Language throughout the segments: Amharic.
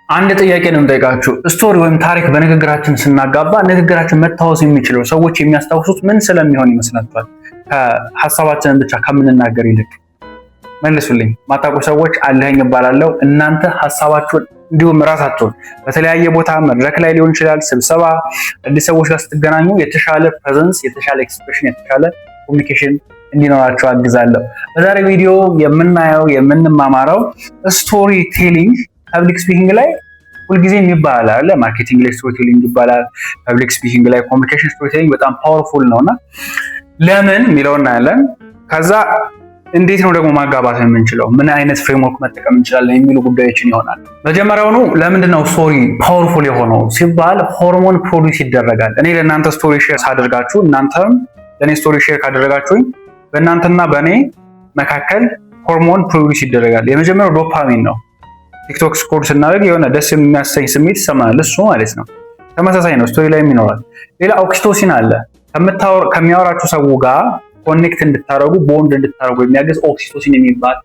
አንድ ጥያቄ ነው የምጠይቃችሁ። Story ወይም ታሪክ በንግግራችን ስናጋባ ንግግራችን መታወስ የሚችለው፣ ሰዎች የሚያስታውሱት ምን ስለሚሆን ይመስላችኋል? ከሀሳባችንን ብቻ ከምንናገር ይልቅ መልሱልኝ። ማታውቁ ሰዎች አለኸኝ እባላለሁ። እናንተ ሀሳባችሁን እንዲሁም ራሳችሁን በተለያየ ቦታ መድረክ ላይ ሊሆን ይችላል፣ ስብሰባ፣ አዲስ ሰዎች ጋር ስትገናኙ የተሻለ presence፣ የተሻለ expression፣ የተሻለ communication እንዲኖራችሁ አግዛለሁ። በዛሬ ቪዲዮ የምናየው፣ የምንማማረው story telling public speaking ላይ ሁልጊዜም ይባላል አለ። Marketing ላይ story telling ይባላል። Public speaking ላይ communication story telling በጣም powerful ነውና ለምን የሚለውን እናያለን። ከዛ እንዴት ነው ደግሞ ማጋባት የምንችለው፣ ምን አይነት framework መጠቀም እንችላለን የሚሉ ጉዳዮችን ይሆናል። መጀመሪያውኑ ለምንድን ነው story powerful የሆነው ሲባል hormone produce ይደረጋል። እኔ ለእናንተ story share ሳደርጋችሁ፣ እናንተም ለእኔ story share ካደረጋችሁኝ በእናንተና በእኔ መካከል hormone produce ይደረጋል። የመጀመሪያው ዶፓሚን ነው። TikTok scroll ስናደርግ የሆነ ደስ የሚያሰኝ ስሜት ይሰማናል። እሱ ማለት ነው። ተመሳሳይ ነው፣ story ላይም ይኖራል። ሌላ oxytocin አለ። ከሚያወራችሁ ሰው ጋር connect እንድታደርጉ፣ ቦንድ እንድታደርጉ የሚያግዝ oxytocin የሚባል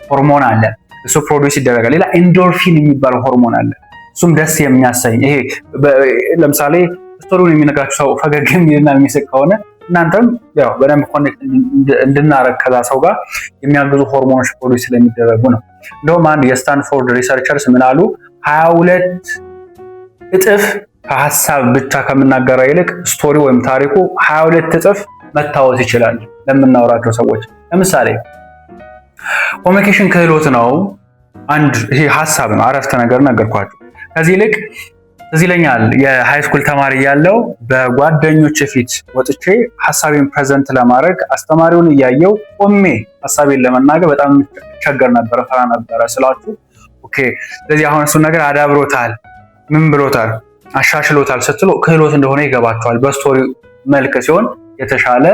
ሆርሞን አለ። እሱ produce ይደረጋል። ሌላ endorphin የሚባል ሆርሞን አለ። እሱም ደስ የሚያሰኝ፣ ይሄ ለምሳሌ story ውን የሚነግራችሁ ሰው ፈገግ የሚልና የሚስቅ ከሆነ እናንተም ያው በደንብ connect እንድናረግ ከዛ ሰው ጋር የሚያግዙ ሆርሞኖች produce ስለሚደረጉ ነው። እንደውም አንድ የ Stanford researchers ምን አሉ? 22 እጥፍ ከሀሳብ ብቻ ከምናገረው ይልቅ story ወይም ታሪኩ 22 እጥፍ መታወስ ይችላል ለምናወራቸው ሰዎች። ለምሳሌ communication ክህሎት ነው። አንድ ይሄ ሀሳብ ነው፣ አረፍተ ነገር ነገርኳችሁ። ከዚህ ይልቅ ትዝ ይለኛል የ high school ተማሪ እያለሁ በጓደኞች ፊት ወጥቼ ሀሳቤን present ለማድረግ፣ አስተማሪውን እያየው ቆሜ ሀሳቤን ለመናገር በጣም እቸገር ነበረ፣ ፈራ ነበረ ስላችሁ፣ okay። ስለዚህ አሁን እሱን ነገር አዳብሮታል፣ ምን ብሎታል፣ አሻሽሎታል ስትሉ ክህሎት እንደሆነ ይገባቸዋል። በ story መልክ ሲሆን የተሻለ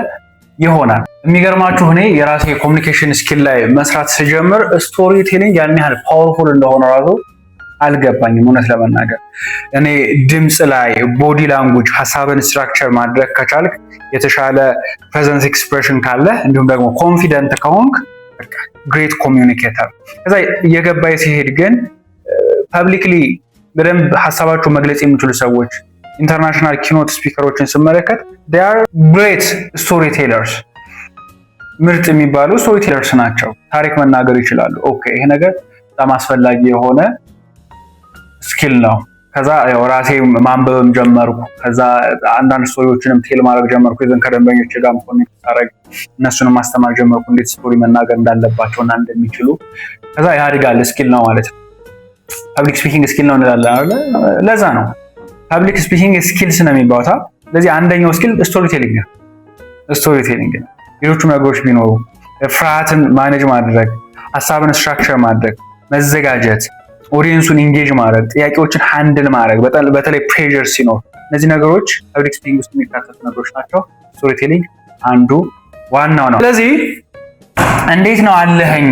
ይሆናል። የሚገርማችሁ እኔ የራሴ communication skill ላይ መስራት ስጀምር story telling ያን ያህል powerful እንደሆነ ራሱ አልገባኝም። እውነት ለመናገር እኔ ድምፅ ላይ፣ body language፣ ሀሳብን structure ማድረግ ከቻልክ፣ የተሻለ presence expression ካለ፣ እንዲሁም ደግሞ confident ከሆንክ great communicator። ከዛ እየገባኝ ሲሄድ ግን publicly በደንብ ሀሳባቸው መግለጽ የሚችሉ ሰዎች፣ international keynote speaker ኦችን ስመለከት are great story tellers፣ ምርጥ የሚባሉ story tellers ናቸው። ታሪክ መናገር ይችላሉ። Okay፣ ይሄ ነገር በጣም አስፈላጊ የሆነ skill ነው። ከዛ ያው ራሴ ማንበብም ጀመርኩ። ከዛ አንዳንድ story ዎችንም tell ማድረግ ጀመርኩ። ይዘን ከደንበኞች ጋር connect ሳደርግ እነሱንም ማስተማር ጀመርኩ፣ እንዴት story መናገር እንዳለባቸው እና እንደሚችሉ። ከዛ ያድጋል፣ skill ነው ማለት ነው። Public speaking skill ነው እንላለን አይደለ? ለዛ ነው public speaking skills ነው የሚባለው። ስለዚህ አንደኛው skill story telling ነው። Story telling ነው። ሌሎቹም ነገሮች ቢኖሩ ፍርሃትን manage ማድረግ፣ ሀሳብን structure ማድረግ፣ መዘጋጀት፣ audience ኡን engage ማድረግ፣ ጥያቄዎችን handle ማድረግ፣ በተለይ pressure ሲኖር፣ እነዚህ ነገሮች public speaking ውስጥ የሚካተቱ ነገሮች ናቸው። Story telling አንዱ ዋናው ነው። ስለዚህ እንዴት ነው አለኸኝ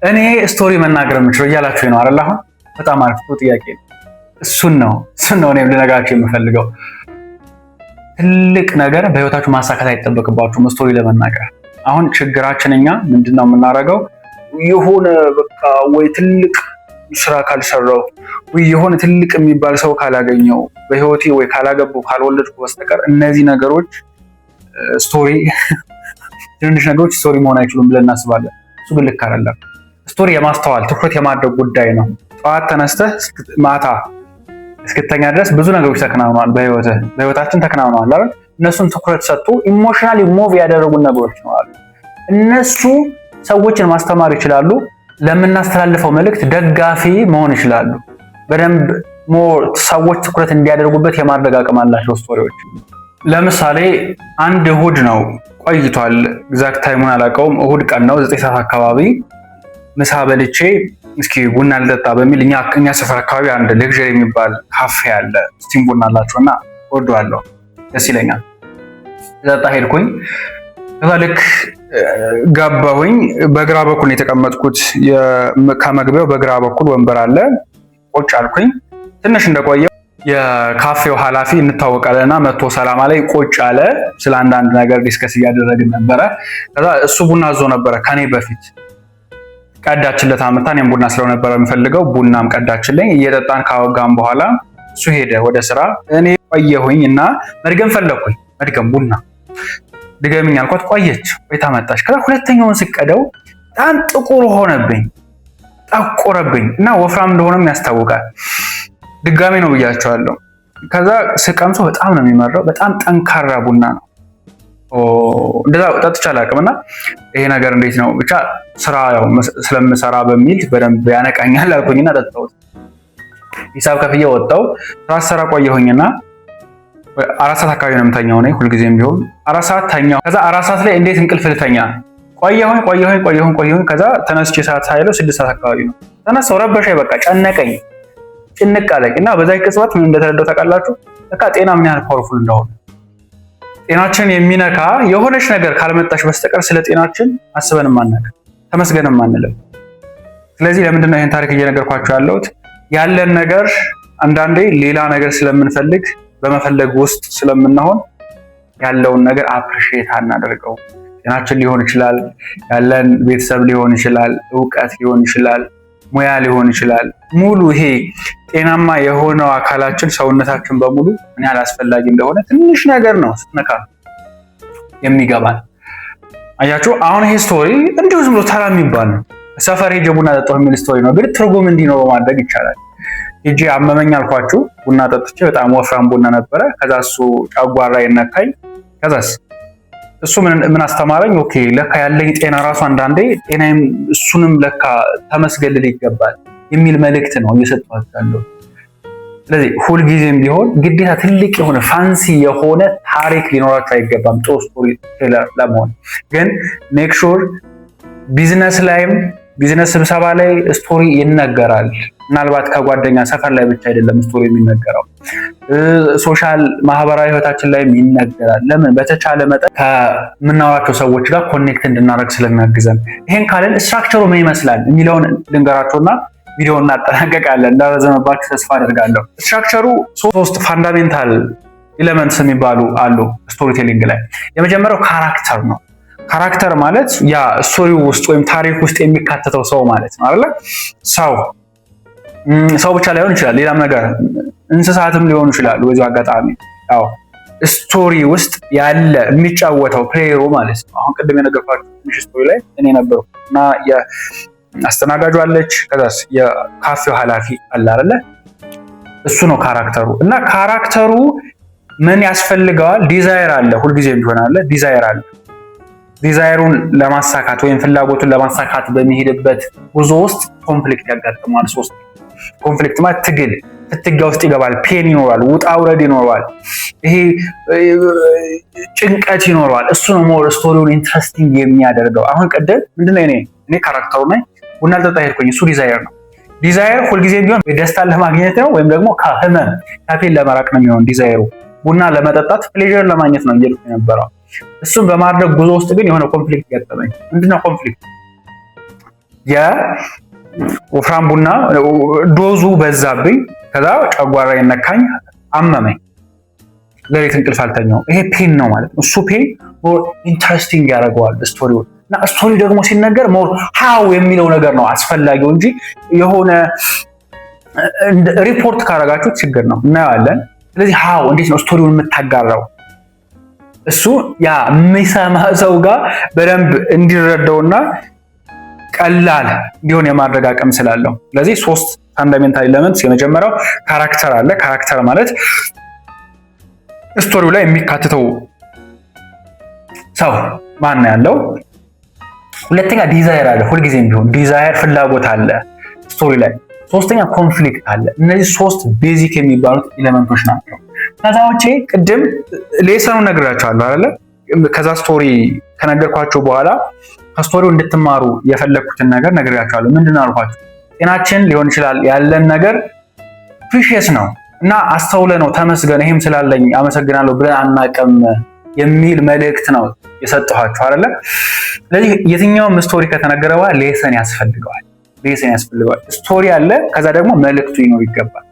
እኔ story መናገር የምችለው እያላችሁ ነው አይደል? አሁን በጣም አሪፍ ጥያቄ ነው። እሱን ነው እኔም ልነግራችሁ የምፈልገው። ትልቅ ነገር በህይወታችሁ ማሳካት አይጠበቅባችሁም story ለመናገር። አሁን ችግራችን እኛ ምንድነው የምናደርገው? የሆነ በቃ ወይ ትልቅ ስራ ካልሰራው፣ ወይ የሆነ ትልቅ የሚባል ሰው ካላገኘው በህይወቴ፣ ወይ ካላገባሁ፣ ካልወለድኩ በስተቀር እነዚህ ነገሮች story፣ ትንንሽ ነገሮች story መሆን አይችሉም ብለን እናስባለን። እሱ ግን ልክ አይደለም። Story የማስተዋል፣ ትኩረት የማድረግ ጉዳይ ነው። ጠዋት ተነስተህ ማታ እስክተኛ ድረስ ብዙ ነገሮች ተከናውነዋል፣ በህይወትህ በህይወታችን ተከናውነዋል አይደል? እነሱን ትኩረት ሰጥቶ emotionally move ያደረጉን ነገሮች ነው አሉ። እነሱ ሰዎችን ማስተማር ይችላሉ። ለምናስተላልፈው መልእክት ደጋፊ መሆን ይችላሉ። በደንብ more ሰዎች ትኩረት እንዲያደርጉበት የማድረግ አቅም አላቸው story ዎች። ለምሳሌ አንድ እሁድ ነው፣ ቆይቷል። Exact time ኡን አላውቀውም። እሁድ ቀን ነው፣ 9 ሰዓት አካባቢ ምሳ በልቼ እስኪ ቡና ልጠጣ በሚል እኛ ሰፈር አካባቢ አንድ Luxury የሚባል ካፌ አለ። Steam ቡና አላቸው እና እወደዋለሁ፣ ደስ ይለኛል። ልጠጣ ሄድኩኝ። ከዛ ልክ ገባሁኝ። በግራ በኩል ነው የተቀመጥኩት። ከመግቢያው በግራ በኩል ወንበር አለ። ቁጭ አልኩኝ። ትንሽ እንደቆየው የካፌው ኃላፊ እንታወቃለን እና መጥቶ ሰላም አለኝ፣ ቁጭ አለ። ስለ አንዳንድ ነገር discuss እያደረግን ነበረ። ከዛ እሱ ቡና አዞ ነበረ ከኔ በፊት። ቀዳችለት አምጥታ። እኔም ቡና ስለነበረ የምፈልገው ቡናም ቀዳችልኝ። እየጠጣን ካወጋን በኋላ እሱ ሄደ ወደ ስራ። እኔ ቆየሁኝ እና መድገም ፈለግኩኝ። መድገም ቡና ድገምኝ አልኳት። ቆየች፣ ቆይታ መጣች። ከዛ ሁለተኛውን ስቀደው በጣም ጥቁር ሆነብኝ፣ ጠቆረብኝ እና ወፍራም እንደሆነም ያስታውቃል። ድጋሜ ነው ብያቸዋለሁ። ከዛ ስቀምሰው በጣም ነው የሚመራው። በጣም ጠንካራ ቡና ነው። እንደዛ ጠጥቼ አላውቅም። እና ይሄ ነገር እንዴት ነው ብቻ ስራ ያው ስለምሰራ በሚል በደንብ ያነቃኛል አልኩኝና ጠጣሁት። ሂሳብ ከፍዬ ወጣሁ። ስራ ስሰራ ቆየሁኝና 4 ሰዓት አካባቢ ነው የምተኛው እኔ ሁልጊዜም ቢሆን 4 ሰዓት ተኛሁ። ከዛ 4 ሰዓት ላይ እንዴት እንቅልፍ ልተኛ? ቆየሁኝ ቆየሁኝ ቆየሁኝ ቆየሁኝ። ከዛ ተነስቼ ሰዓት ሳይለው 6 ሰዓት አካባቢ ነው ተነሳሁ። ረበሸኝ፣ በቃ ጨነቀኝ፣ ጭንቅ አለኝ። እና በዛ ቅጽበት ምን እንደተረዳው ታውቃላችሁ? በቃ ጤና ምን ያህል powerful እንደሆነ፣ ጤናችንን የሚነካ የሆነች ነገር ካልመጣች በስተቀር ስለ ጤናችን አስበንም አናውቅም፣ ተመስገንም አንልም። ስለዚህ ለምንድን ነው ይህን ታሪክ እየነገርኳችሁ ያለሁት? ያለን ነገር አንዳንዴ ሌላ ነገር ስለምንፈልግ፣ በመፈለግ ውስጥ ስለምንሆን ያለውን ነገር appreciate አናደርገው። ጤናችን ሊሆን ይችላል፣ ያለን ቤተሰብ ሊሆን ይችላል፣ እውቀት ሊሆን ይችላል፣ ሙያ ሊሆን ይችላል። ሙሉ ይሄ ጤናማ የሆነው አካላችን ሰውነታችን በሙሉ ምን ያህል አስፈላጊ እንደሆነ ትንሽ ነገር ነው ስትነካ የሚገባን። አያችሁ፣ አሁን ይሄ story እንዲሁ ዝም ብሎ ተራ የሚባል ነው። ሰፈር ሄጄ ቡና ጠጣሁ የሚል story ነው፣ ግን ትርጉም እንዲኖረው ማድረግ ይቻላል። ሄጄ አመመኝ አልኳችሁ፣ ቡና ጠጥቼ በጣም ወፍራም ቡና ነበረ። ከዛ እሱ ጨጓራ ነካኝ። ከዛስ እሱ ምን አስተማረኝ? Okay፣ ለካ ያለኝ ጤና ራሱ አንዳንዴ ጤናዬም እሱንም ለካ ተመስገን ልል ይገባል የሚል መልእክት ነው እየሰጠኋችሁ ያለው። ስለዚህ ሁልጊዜም ቢሆን ግዴታ ትልቅ የሆነ fancy የሆነ ታሪክ ሊኖራችሁ አይገባም ጥሩ story teller ለመሆን። ግን make sure ቢዝነስ ላይም፣ ቢዝነስ ስብሰባ ላይ story ይነገራል። ምናልባት ከጓደኛ ሰፈር ላይ ብቻ አይደለም story የሚነገረው፣ social ማህበራዊ ህይወታችን ላይም ይነገራል። ለምን? በተቻለ መጠን ከምናወራቸው ሰዎች ጋር connect እንድናደርግ ስለሚያግዘን። ይሄን ካልን structure ኡ ምን ይመስላል የሚለውን ልንገራችሁና ቪዲዮ እናጠናቀቃለን። እንዳረዘመባችሁ ተስፋ አደርጋለሁ። Structure ኡ ሶስት fundamental elements የሚባሉ አሉ storytelling ላይ። የመጀመሪያው character ነው። Character ማለት ያ story ውስጥ ወይም ታሪክ ውስጥ የሚካተተው ሰው ማለት ነው አይደለ? ሰው ሰው ብቻ ላይሆን ይችላል፣ ሌላም ነገር እንስሳትም ሊሆኑ ይችላሉ። በዚሁ አጋጣሚ ያው story ውስጥ ያለ የሚጫወተው player ኡ ማለት ነው። አሁን ቅድም የነገርኳችሁ ትንሽ story ላይ እኔ ነበርኩ እና አስተናጋጁ አለች፣ ከዛስ የካፌው ኃላፊ አለ አይደለ? እሱ ነው character ኡ። እና character ኡ ምን ያስፈልገዋል? Desire አለ፣ ሁልጊዜም ቢሆን አለ፣ desire አለ። Desire ኡን ለማሳካት ወይም ፍላጎቱን ለማሳካት በሚሄድበት ጉዞ ውስጥ conflict ያጋጥመዋል። ሶስት conflict ማለት ትግል፣ ፍትጊያ ውስጥ ይገባል። Pain ይኖራል፣ ውጣ ውረድ ይኖረዋል፣ ይሄ ጭንቀት ይኖረዋል። እሱ ነው more story ውን interesting የሚያደርገው። አሁን ቅድም ምንድነው እኔ character ኡ ነኝ፣ ቡና ልጠጣ ሄድኩኝ። እሱ desire ነው። Desire ሁልጊዜም ቢሆን ደስታን ለማግኘት ነው ወይም ደግሞ ከህመም ከ pain ለመራቅ ነው የሚሆን desire ኡ። ቡና ለመጠጣት pleasure ለማግኘት ነው እየሄድኩ የነበረው። እሱን በማድረግ ጉዞ ውስጥ ግን የሆነ conflict ገጠመኝ። ምንድነው conflict? የወፍራም ቡና dose ኡ በዛብኝ። ከዛ ጨጓራ ነካኝ፣ አመመኝ። ሌሊት እንቅልፍ አልተኛውም። ይሄ pain ነው ማለት ነው። እሱ pain more interesting ያደርገዋል story ውን። እና story ደግሞ ሲነገር more how የሚለው ነገር ነው አስፈላጊው እንጂ የሆነ ሪፖርት ካረጋችሁት ችግር ነው፣ እናየዋለን። ስለዚህ how እንዴት ነው story ውን የምታጋራው፣ እሱ ያ የሚሰማ ሰው ጋር በደንብ እንዲረዳውና ቀላል እንዲሆን የማድረግ አቅም ስላለው። ስለዚህ ሶስት fundamental elements፣ የመጀመሪያው character አለ። Character ማለት story ው ላይ የሚካተተው ሰው ማን ነው ያለው። ሁለተኛ desire አለ። ሁልጊዜም ቢሆን desire ፍላጎት አለ story ላይ። ሶስተኛ conflict አለ። እነዚህ ሶስት basic የሚባሉት element ኦች ናቸው። ከዛ ውጪ ቅድም lesson ኡን ነግራችኋለሁ አይደለ? ከዛ story ከነገርኳችሁ በኋላ ከ story ው እንድትማሩ የፈለግኩትን ነገር ነግሬያችኋለሁ። ምንድን ነው አልኳችሁ? ጤናችን ሊሆን ይችላል፣ ያለን ነገር precious ነው እና አስተውለ ነው ተመስገን ይሄም ስላለኝ አመሰግናለሁ ብለን አናቅም የሚል መልእክት ነው የሰጠኋችሁ አይደለ? ስለዚህ የትኛውም story ከተነገረ በኋላ lesson ያስፈልገዋል። Lesson ያስፈልገዋል። Story አለ፣ ከዛ ደግሞ መልእክቱ ይኖር ይገባል።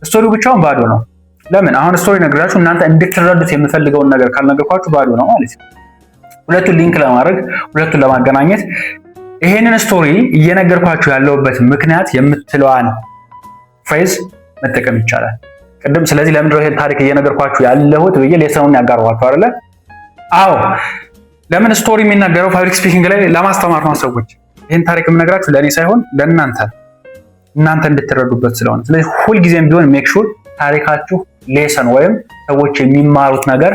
Story ው ብቻውን ባዶ ነው። ለምን አሁን story ነግራችሁ እናንተ እንድትረዱት የምፈልገውን ነገር ካልነገርኳችሁ ባዶ ነው ማለት ነው። ሁለቱን link ለማድረግ፣ ሁለቱን ለማገናኘት ይሄንን story እየነገርኳችሁ ያለሁበት ምክንያት የምትለዋን phrase መጠቀም ይቻላል። ቅድም ስለዚህ ለምንድነው ይሄን ታሪክ እየነገርኳችሁ ያለሁት ብዬ lesson ኡን ያጋርኋችሁ አይደለ? አዎ፣ ለምን story የሚናገረው public speaking ላይ ለማስተማር ነው። ሰዎች ይህን ታሪክ የምነግራችሁ ለእኔ ሳይሆን ለእናንተ፣ እናንተ እንድትረዱበት ስለሆነ። ስለዚህ ሁልጊዜም ቢሆን make sure ታሪካችሁ lesson ወይም ሰዎች የሚማሩት ነገር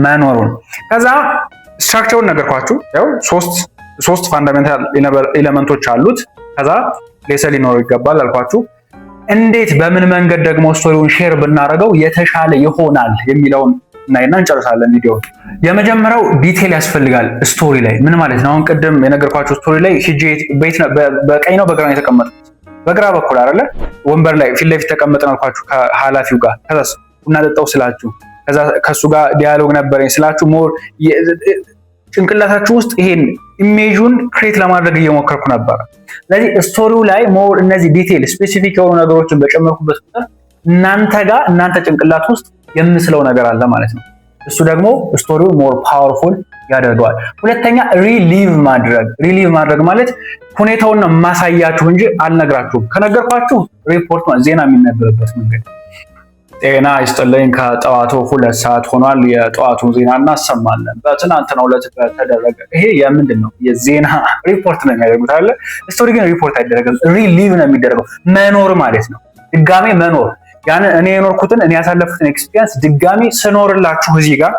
መኖሩን። ከዛ structure ኡን ነገርኳችሁ። ያው ሶስት fundamental element ኦች አሉት። ከዛ lesson ሊኖረው ይገባል አልኳችሁ። እንዴት በምን መንገድ ደግሞ story ውን share ብናደርገው የተሻለ ይሆናል የሚለውን እናይና እንጨርሳለን ቪዲዮ። የመጀመሪያው detail ያስፈልጋል story ላይ። ምን ማለት ነው? አሁን ቅድም የነገርኳችሁ story ላይ ሂጄ በቀኝ ነው በግራ ነው የተቀመጥኩት? በግራ በኩል አይደለ? ወንበር ላይ ፊት ለፊት ተቀመጥን አልኳችሁ ከኃላፊው ጋር። ከዛስ ቡና ጠጣው ስላችሁ፣ ከዛ ከሱ ጋር dialogue ነበረኝ ስላችሁ more ጭንቅላታችሁ ውስጥ ይሄን image ኡን create ለማድረግ እየሞከርኩ ነበረ። ስለዚህ story ው ላይ more እነዚህ detail specific የሆኑ ነገሮችን በጨመርኩበት ቁጥር እናንተ ጋር፣ እናንተ ጭንቅላት ውስጥ የምስለው ነገር አለ ማለት ነው። እሱ ደግሞ story ው more powerful ያደርገዋል። ሁለተኛ relive ማድረግ። Relive ማድረግ ማለት ሁኔታውን ነው የማሳያችሁ እንጂ አልነግራችሁም። ከነገርኳችሁ ሪፖርት፣ ዜና የሚነበብበት መንገድ። ጤና ይስጥልኝ። ከጠዋቱ 2 ሰዓት ሆኗል። የጠዋቱ ዜና እናሰማለን። በትናንትናው ዕለት በተደረገ፣ ይሄ የምንድን ነው? የዜና ሪፖርት ነው የሚያደርጉት አለ። Story ግን ሪፖርት አይደረግም። Relive ነው የሚደረገው። መኖር ማለት ነው። ድጋሜ መኖር፣ ያን እኔ የኖርኩትን፣ እኔ ያሳለፍኩትን experience ድጋሜ ስኖርላችሁ፣ እዚህ ጋር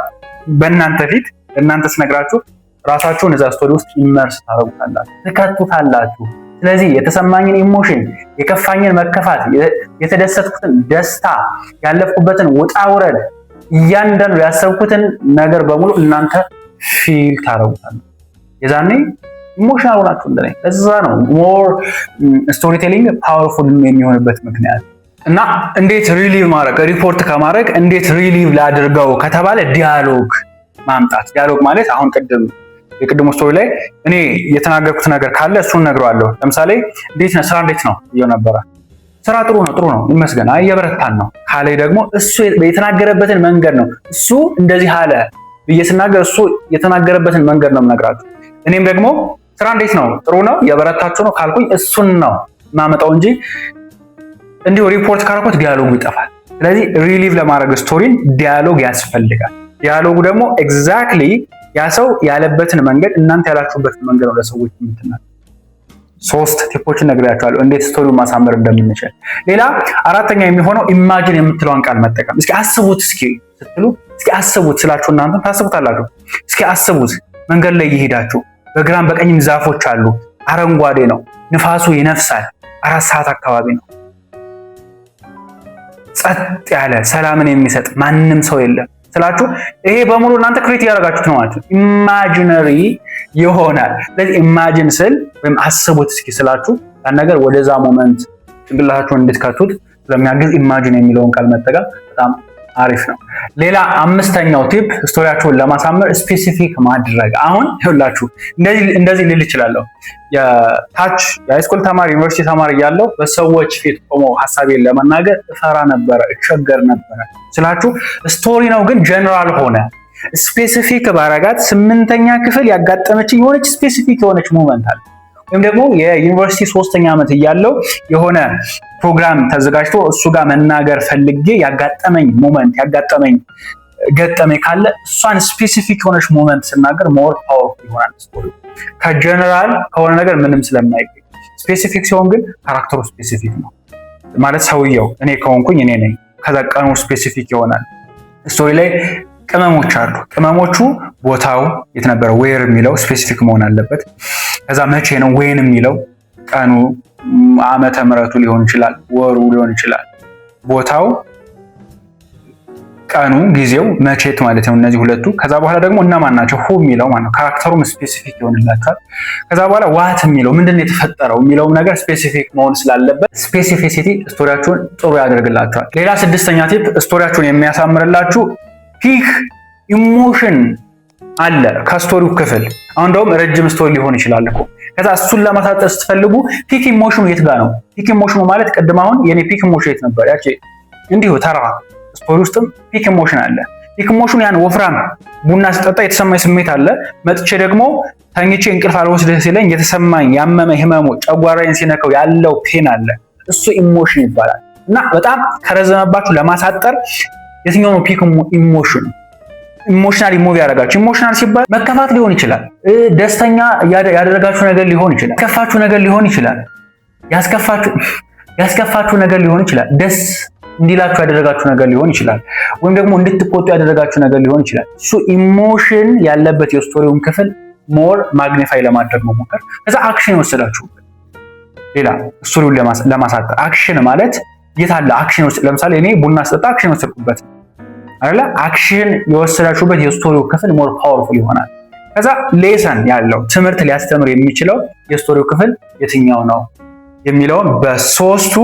በእናንተ ፊት እናንተ ስነግራችሁ ራሳችሁን እዛ story ውስጥ immerse ታደርጉታላችሁ፣ ትከቱታላችሁ። ስለዚህ የተሰማኝን emotion፣ የከፋኝን መከፋት፣ የተደሰትኩትን ደስታ፣ ያለፍኩበትን ውጣ ውረድ፣ እያንዳንዱ ያሰብኩትን ነገር በሙሉ እናንተ feel ታደርጉታላችሁ። የዛኔ emotional ሆናችሁ እንደኔ። እዛ ነው more storytelling powerful የሚሆንበት ምክንያት። እና እንዴት relive ማድረግ፣ ሪፖርት ከማድረግ እንዴት relive ላድርገው ከተባለ dialogue ማምጣት። Dialogue ማለት አሁን ቅድም የቅድሙ story ላይ እኔ የተናገርኩት ነገር ካለ እሱን ነግረዋለሁ። ለምሳሌ እንዴት ነው ስራ፣ እንዴት ነው እየው ነበረ። ስራ ጥሩ ነው፣ ጥሩ ነው ይመስገን፣ አይ እየበረታን ነው ካለ ደግሞ እሱ የተናገረበትን መንገድ ነው። እሱ እንደዚህ አለ ብዬ ስናገር እሱ የተናገረበትን መንገድ ነው የምነግራችሁ። እኔም ደግሞ ስራ እንዴት ነው፣ ጥሩ ነው፣ የበረታችሁ ነው ካልኩኝ እሱን ነው የማመጣው እንጂ እንዲሁ ሪፖርት ካረኩት dialogue ኡ ይጠፋል። ስለዚህ relive ለማድረግ story ን dialogue ያስፈልጋል። Dialogue ኡ ደግሞ exactly ያ ሰው ያለበትን መንገድ፣ እናንተ ያላችሁበትን መንገድ ነው ለሰዎች የምትናገሩ። ሶስት tip ኦችን ነግሬያችኋለሁ እንዴት story ውን ማሳመር እንደምንችል። ሌላ አራተኛ የሚሆነው imagine የምትለዋን ቃል መጠቀም። እስኪ አስቡት፣ እስኪ ስትሉ፣ እስኪ አስቡት ስላችሁ እናንተ ታስቡታላችሁ። እስኪ አስቡት፣ መንገድ ላይ እየሄዳችሁ በግራም በቀኝም ዛፎች አሉ፣ አረንጓዴ ነው፣ ንፋሱ ይነፍሳል። 4 ሰዓት አካባቢ ነው። ጸጥ ያለ፣ ሰላምን የሚሰጥ፣ ማንም ሰው የለም ስላችሁ ይሄ በሙሉ እናንተ create እያደረጋችሁት ነው ማለት ነው። Imaginary ይሆናል። ስለዚህ imagine ስል ወይም አስቡት እስኪ ስላችሁ ያን ነገር ወደዛ moment ጭንቅላታችሁን እንድትከቱት ስለሚያግዝ imagine የሚለውን ቃል መጠቀም በጣም አሪፍ ነው። ሌላ አምስተኛው tip story ያችሁን ለማሳመር specific ማድረግ። አሁን ይኸውላችሁ እንደዚህ ልል እችላለሁ። የታች የ high school ተማሪ፣ ዩኒቨርሲቲ ተማሪ እያለሁ በሰዎች ፊት ቆሞ ሀሳቤን ለመናገር እፈራ ነበረ፣ እቸገር ነበረ ስላችሁ story ነው፣ ግን ጀነራል ሆነ። Specific ባረጋት ስምንተኛ ክፍል ያጋጠመችኝ የሆነች specific የሆነች moment አለ። ወይም ደግሞ የዩኒቨርሲቲ ሶስተኛ ዓመት እያለው የሆነ ፕሮግራም ተዘጋጅቶ እሱ ጋር መናገር ፈልጌ ያጋጠመኝ moment፣ ያጋጠመኝ ገጠመኝ ካለ እሷን specific የሆነች moment ስናገር more powerful ይሆናል story። ከ general ከሆነ ነገር ምንም ስለማይገኝ፣ specific ሲሆን ግን character ኡ specific ነው ማለት ሰውየው እኔ ከሆንኩኝ እኔ ነኝ። ከዛ ቀኑ specific ይሆናል። Story ላይ ቅመሞች አሉ። ቅመሞቹ ቦታው የት ነበረ፣ where የሚለው specific መሆን አለበት። ከዛ መቼ ነው፣ when የሚለው፣ ቀኑ፣ ዓመተ ምሕረቱ ሊሆን ይችላል፣ ወሩ ሊሆን ይችላል። ቦታው፣ ቀኑ፣ ጊዜው፣ መቼት ማለት ነው። እነዚህ ሁለቱ። ከዛ በኋላ ደግሞ እነማን ናቸው፣ who የሚለው ማለት ነው። Character ኡም specific ይሆንላቸዋል። ከዛ በኋላ what የሚለው፣ ምንድን ነው የተፈጠረው የሚለውም ነገር specific መሆን ስላለበት specificity story ያችሁን ጥሩ ያደርግላችኋል። ሌላ ስድስተኛ tip story ያችሁን የሚያሳምርላችሁ peak emotion አለ ከ story ው ክፍል። አሁን እንደውም ረጅም story ሊሆን ይችላል እኮ። ከዛ እሱን ለማሳጠር ስትፈልጉ peak emotion ኑ የት ጋር ነው? Peak emotion ኑ ማለት ቅድም አሁን የኔ peak emotion የት ነበር? ያቺ እንዲሁ ተራ story ውስጥም peak emotion አለ። Peak emotion ያን ወፍራም ቡና ስጠጣ የተሰማኝ ስሜት አለ። መጥቼ ደግሞ ተኝቼ እንቅልፍ አልወስድህ ሲለኝ የተሰማኝ ያመመ ህመሙ ጨጓራዬን ሲነካው ያለው pain አለ። እሱ emotion ይባላል። እና በጣም ከረዘመባችሁ ለማሳጠር የትኛው ነው peak emotion emotionally move ያደረጋችሁ? Emotional ሲባል መከፋት ሊሆን ይችላል። ደስተኛ ያደረጋችሁ ነገር ሊሆን ይችላል። ያስከፋችሁ ነገር ሊሆን ይችላል። ያስከፋችሁ ነገር ሊሆን ይችላል። ደስ እንዲላችሁ ያደረጋችሁ ነገር ሊሆን ይችላል። ወይም ደግሞ እንድትቆጡ ያደረጋችሁ ነገር ሊሆን ይችላል። እሱ emotion ያለበት የ story ውን ክፍል more magnify ለማድረግ መሞከር። ከዛ action የወሰዳችሁበት፣ ሌላ story ውን ለማሳጠር action ማለት የት አለ action? ለምሳሌ እኔ ቡና ስጠጣ action የወሰድኩበት አይደለ? Action የወሰዳችሁበት የ story ው ክፍል more powerful ይሆናል። ከዛ lesson ያለው፣ ትምህርት ሊያስተምር የሚችለው የ story ው ክፍል የትኛው ነው የሚለውን በሶስቱ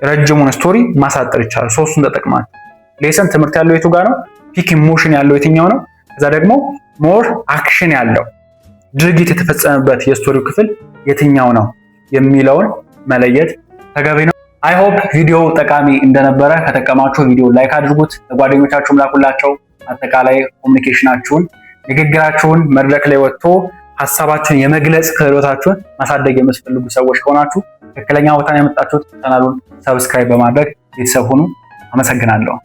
ረጅሙን story ማሳጠር ይቻላል። ሶስቱን ተጠቅማችሁ lesson ትምህርት ያለው የቱ ጋር ነው? Peak emotion ያለው የትኛው ነው? ከዛ ደግሞ more action ያለው፣ ድርጊት የተፈጸመበት የ story ው ክፍል የትኛው ነው የሚለውን መለየት ተገቢ ነው። I hope ቪዲዮው ጠቃሚ እንደነበረ። ከጠቀማችሁ ቪዲዮ like አድርጉት፣ ለጓደኞቻችሁም ላኩላቸው። አጠቃላይ communication ኣችሁን፣ ንግግራችሁን፣ መድረክ ላይ ወጥቶ ሀሳባችሁን የመግለጽ ክህሎታችሁን ማሳደግ የምትፈልጉ ሰዎች ከሆናችሁ ትክክለኛ ቦታ ነው የመጣችሁት። ቻናሉን subscribe በማድረግ ቤተሰብ ሁኑ። አመሰግናለሁ።